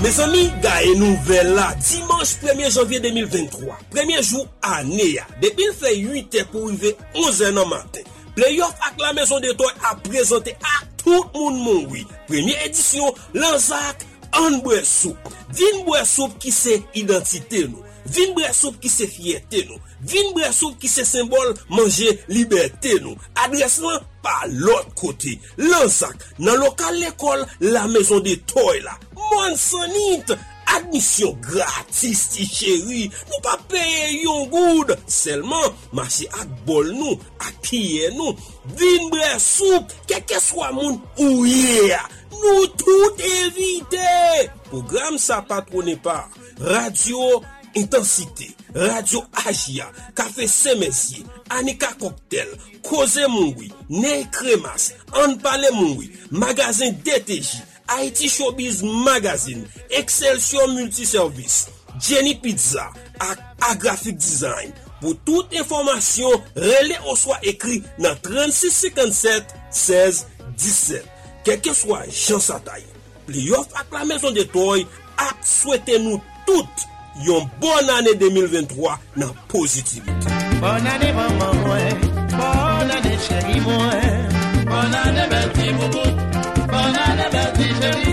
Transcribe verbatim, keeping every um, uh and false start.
Mezanmi, gaye nouvèl la. Dimanch premye janvye de mil venntwa, premye jou ane a, depi l fè uit è pou rive onz è nan maten, Playoff ak La Maison de Toy ap prezante ak tout moun mouri. Premye edisyon, Lanzak, ann bwè soup. Vin bwè soup ki se idantite nou. Vin bwè soup ki se fyète nou. Vin bwè soup ki se senbòl manje libète nou. Adrès lan pa lòt kote. Lanzak, nan lokal lekòl La Maison de Toy la. Mòn Sannit, admisyon gratis, ti cheri. Nou pa peye yon goud. Sèlman, mache ak bòl nou, ak kiyè nou. Vin bwè soup, kèlkeswa moun ou ye a. Nou tout envite. Pwogram sa patwone pa Radyo Entansite, Radyo Aji a, Kafe Senmèsye, Anika Kòktèl, Koze Mouri, Ney Kremas, Ann Pale Mouri, Magazen D T J, Haiti Showbiz Magazine, Excelsior Multiservice, Jenny Pizza ak Agrafik Design. Pou tout enfòmasyon, rele oswa ekri nan trannsis senkannsèt sèz disèt. Kèlkeswa jan sa ta ye, Playoff ak La Maison de Toy ap swete nou tout yon bòn ane de mil venntwa nan pozitivite. Bòn ane manman mwen, bòn ane cheri mwen. Bòn ane bèl ti boubout, bòn ane bèl ti cheri.